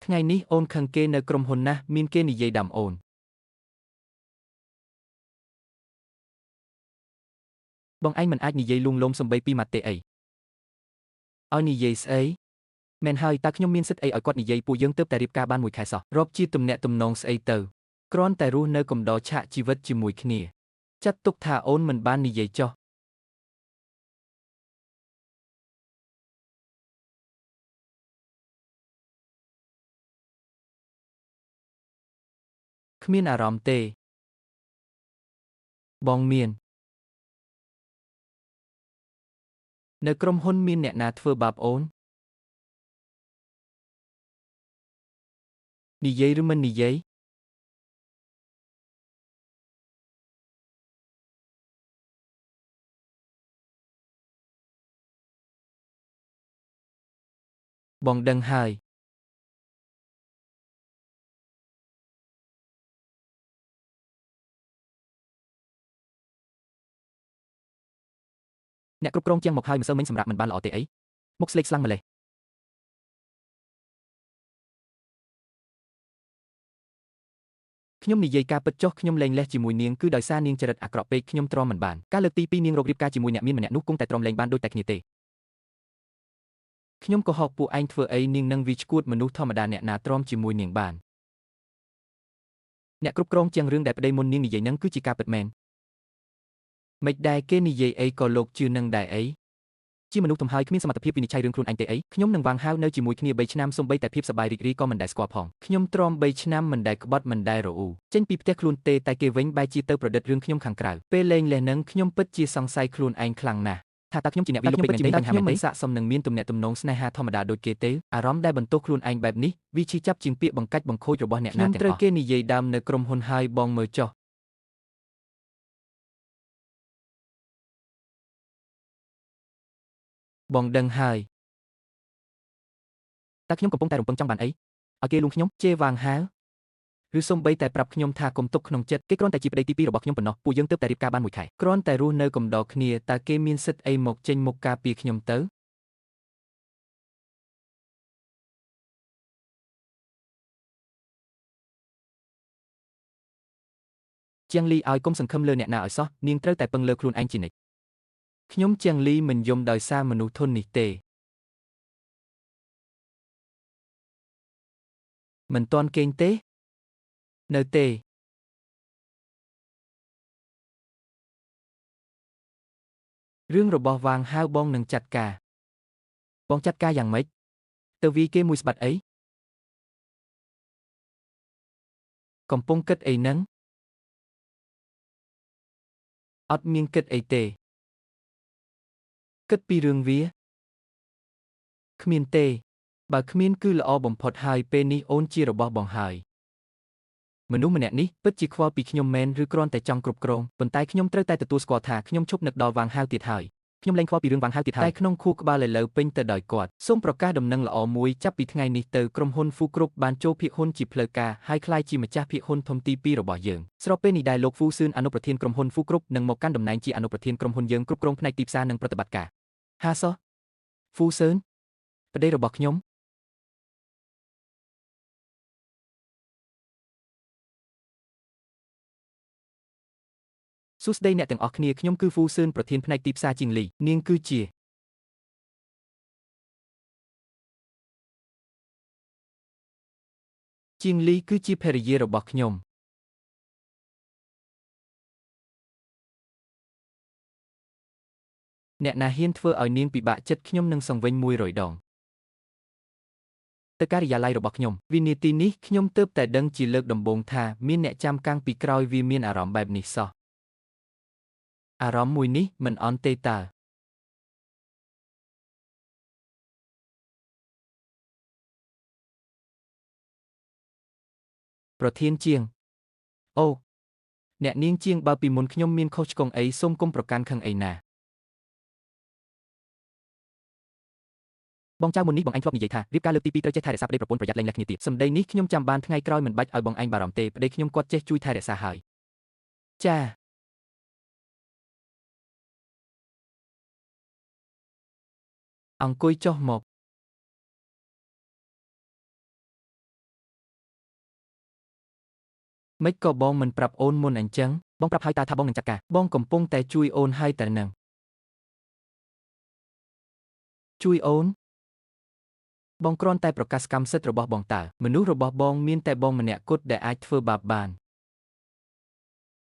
ថ្ងៃនេះអូនខឹងគេនៅក្រុមហ៊ុនណាស់មានគេនិយាយដាំអូនបងឯងមិនអាចនិយាយលួងលោមសំបីពីម៉ាត់ទេអីឲ្យនិយាយស្អីមែនហើយតើខ្ញុំមានសិទ្ធិអីឲ្យគាត់និយាយពួកយើងទើបតែរៀបការបានមួយខែសោះរាប់ជាទំនាក់ទំនងស្អីទៅគ្រាន់តែរស់នៅកំដរឆាកជីវិតជាមួយគ្នាចាត់ទុកថាអូនមិនបាននិយាយចុះគ្មានអារម្មណ៍ទេបងមាននៅក្រុមហ៊ុនមានអ្នកណាធ្វើបាបអូននិយាយឬមិននិយាយបងដឹងហើយអ្នកគ្រប់គ្រងជាងមកហើយម្សិលមិញសម្រាប់មិនបានល្អទេអីមុខស្លេកស្លាំងម្លេះខ្ញុំនិយាយការពិតចុះខ្ញុំលែងលេះជាមួយនាងគឺដោយសារនាងចរិតអាក្រក់ពេកខ្ញុំទ្រាំមិនបានការលើកទី2នាងរករៀបការជាមួយអ្នកមានម្នាក់នោះគង់តែទ្រាំលែងបានដូចតែគ្នាទេខ្ញុំក៏ហកពួកឯងធ្វើអីនាងនឹងវាឈួតមនុស្សធម្មតាអ្នកណាទ្រាំជាមួយនាងបានអ្នកគ្រប់គ្រងជាងរឿងដែលប្តីមុននាងនិយាយនឹងគឺជាការពិតមែនមិនដែរគេនិយាយអីក៏លោកជឿនឹងដែរអីជាមនុស្សធំហើយគ្មានសមត្ថភាពវិនិច្ឆ័យរឿងខ្លួនឯងទេអីខ្ញុំនឹងវាងហាវនៅជាមួយគ្នា3ឆ្នាំសូម្បីតែភាពសប្បាយរីករាយក៏មិនដែលស្គាល់ផងខ្ញុំទ្រាំ3ឆ្នាំមិនដែលក្បត់មិនដែលរអ៊ូចេញពីផ្ទះខ្លួនទេតែគេវិញបែរជាទៅប្រឌិតរឿងខ្ញុំខាងក្រៅពេលលែងលះនឹងខ្ញុំពិតជាសង្ស័យខ្លួនឯងខ្លាំងណាស់ថាតើខ្ញុំជាអ្នកវិលុកពេកមែនទេខ្ញុំមិនស័ក្តិសមនឹងមានទំនាក់ទំនងស្នេហាធម្មតាដូចគេទេអារម្មណ៍ដែលបន្ទោសខ្លួនឯងបែបនេះវាឈឺចាប់ជាងពាក្យបង្កាច់បង្ខូចរបស់អ្នកណាទាំងអស់ខ្ញុំត្រូវគេនិយាយដើមនៅក្រុមហ៊ុនហើយបងមើលចុះបងដឹងហើយតើខ្ញុំកំពុងតែរំពឹងចង់បានអីឲ្យគេលួងខ្ញុំជេរវាងហាវឬសូម្បីតែប្រាប់ខ្ញុំថាកុំទុកក្នុងចិត្តគេគ្រាន់តែជាប្តីទី2របស់ខ្ញុំប៉ុណ្ណោះពួកយើងទើបតែរៀបការបានមួយខែគ្រាន់តែរស់នៅកំដរគ្នាតើគេមានសិទ្ធិអីមកចេញមុខការពារខ្ញុំទៅជាងលីឲ្យកុំសង្ឃឹមលើអ្នកណាឲ្យសោះនាងត្រូវតែពឹងលើខ្លួនឯងជានិច្ចខ្ញុំជាងលីមិនយំដោយសារមនុស្សធននេះទេមិនទាន់គេងទេនៅទេរឿងរបស់វាងហាវបងនឹងចាត់ការបងចាត់ការយ៉ាងម៉េចទៅវាយគេមួយស្បាត់អីកំពុងគិតអីនឹងអត់មានគិតអីទេគិតពីរឿងវាគ្មានទេបើគ្មានគឺល្អបំផុតហើយពេលនេះអូនជារបស់បងហើយមនុស្សម្នាក់នេះពិតជាខ្វល់ពីខ្ញុំមែនឬគ្រាន់តែចង់គ្រប់គ្រងប៉ុន្តែខ្ញុំត្រូវតែទទួលស្គាល់ថាខ្ញុំឈប់នឹកដល់វាងហាវទៀតហើយខ្ញុំលែងខ្វល់ពីរឿងវាងហាវទៀតហើយតែក្នុងខួរក្បាលឥឡូវពេញទៅដោយគាត់សូមប្រកាសដំណឹងល្អមួយចាប់ពីថ្ងៃនេះទៅក្រុមហ៊ុនហ្វូគ្រប់បានចូលភាគហ៊ុនជាផ្លូវការហើយក្លាយជាម្ចាស់ភាគហ៊ុនធំទី2របស់យើងស្របពេលនេះដែរលោកហ្វូសឿនអនុប្រធានក្រុមហ៊ុនហ្វូគ្រប់នឹងមកកាន់តំណែងជាអនុប្រធានក្រុមហ៊ុនយើងគ្រប់គ្រងផ្នែកទីផ្សារនិងប្រតិបត្តិការហាសោះហ្វូសឿនប្តីរបស់ខ្ញុំសួស្តីអ្នកទាំងអស់គ្នាខ្ញុំគឺហ្វូសឿនប្រធានផ្នែកទីផ្សារជាងលីនាងគឺជាជាងលីគឺជាភរិយារបស់ខ្ញុំអ្នកណាហ៊ានធ្វើឲ្យនាងពិបាកចិត្តខ្ញុំនឹងសង្វេញ100ដងទៅការិយាល័យរបស់ខ្ញុំវិនាទីនេះខ្ញុំទើបតែដឹងជាលើកដំបូងថាមានអ្នកចាំកាំងពីក្រោយវាមានអារម្មណ៍បែបនេះសោះអារម្មណ៍មួយនេះមិនអន់ទេតើប្រធានជាងអូអ្នកនាងជាងបើពីមុនខ្ញុំមានខុសឆ្គងអីសូមកុំប្រកាន់ខឹងអីណាបងចៅមុននេះបងឯងធ្លាប់និយាយថារៀបការលើកទី2ត្រូវចេះថែរក្សាប្តីប្រពន្ធប្រយ័ត្នលែងលះគ្នាទៀតសម្ដីនេះខ្ញុំចាំបានថ្ងៃក្រោយមិនបាច់ឲ្យបងឯងបារម្ភទេប្តីខ្ញុំគាត់ចេះជួយថែរក្សាហើយចាអង្គុយចុះមក ម៉េចក៏បងមិនប្រាប់អូនមុនអញ្ចឹងបងប្រាប់ហើយតើថាបងនឹងចាត់ការបងកំពុងតែជួយអូនហើយតើនឹងជួយអូនបងគ្រាន់តែប្រកាសកម្មសិទ្ធិរបស់បងតើមនុស្សរបស់បងមានតែបងម្នាក់គត់ដែលអាចធ្វើបាបបាន។